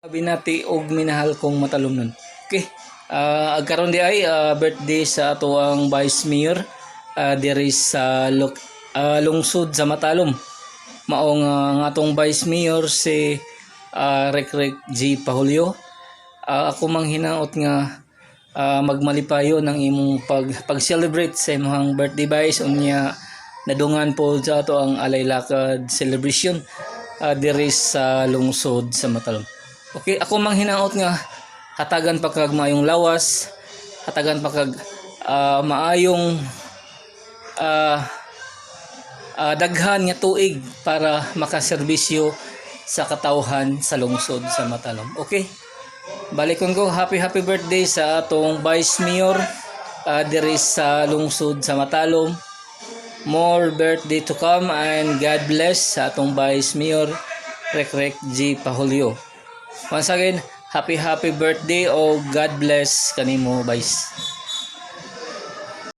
Binati og minahal kong Matalomnon. Okay. Karon di ay birthday sa atoang Vice Mayor diri sa lungsod sa Matalom. Maong ang atong Vice Mayor si Rekrek G. Pahulyo. Ako mang hinaot nga magmalipayo ng imong pag-celebrate sa imong birthday, Vice, unya nadungan po sa ato ang Alay Lakad celebration diri sa lungsod sa Matalom. Okay, ako mang hinaot nga hatagan pa kag maayong lawas, hatagan pa kag maayong daghan nga tuig para makaserbisyo sa katawhan sa lungsod sa Matalom. Okay? Balikon ko, happy happy birthday sa atong Vice Mayor diri sa lungsod sa Matalom. More birthday to come and God bless sa atong Vice Mayor Rekrek G. Pahulyo. Once again, happy happy birthday o God bless kanimo, Vice.